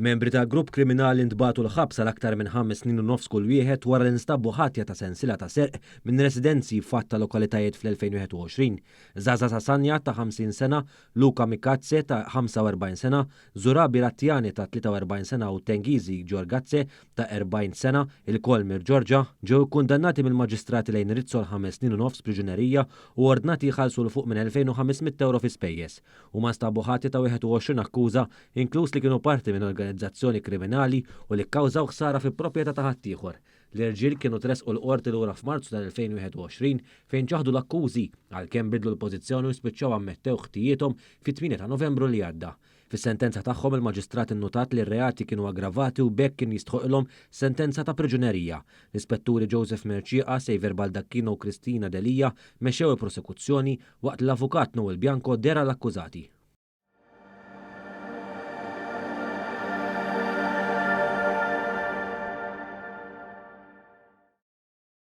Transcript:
Membri ta' grupp kriminali ntbagħtu l-ħabs għal aktar minn ħames snin u nofs kull wieħed wara li nstabu ħatja ta' sensiela ta' serq minn residenzi f'għadd ta' lokalitajiet fl-2021. Zaza Sasanja ta' 50 sena, Luka Mikadze ta' 45 sena, Zurabi Rattiani ta' 43 sena u Tengizi Giorgadze ta' 40 sena, ilkoll mir-Ġorġa, ġew ikkundannati mill-Maġistrati Lejn Rizzo għal ħames snin u nofs priġunerija u ordnati jħallsu 'l fuq minn 2,500 ewro fi spejjeż. Huma nstabu ħatja ta' 21 akkuża, inkluż li kienu parti minn organizzazzjoni kriminali u li kkawżaw ħsara fi proprjetà ta' ħaddieħor. L-irġiel kienu tressqu l-Qorti lura f'Marzu tal-2021 fejn ċaħdu l-akkużi, għalkemm bidlu l-pożizzjoni u spiċċaw ammettew ħtijiethom fit-8 ta' Novembru li għadda. Fis-sentenza tagħhom il-Maġistrat innutat li r-reati kienu aggravati u b'hekk kien jistħoqilhom sentenza ta' priġunerija. L-Ispetturi Joseph Mercieca, Saviour Baldacchino u Christina Delia mexxew il-prosekuzzjoni waqt li l-Avukat Noel Bianco deher għall-akkużati.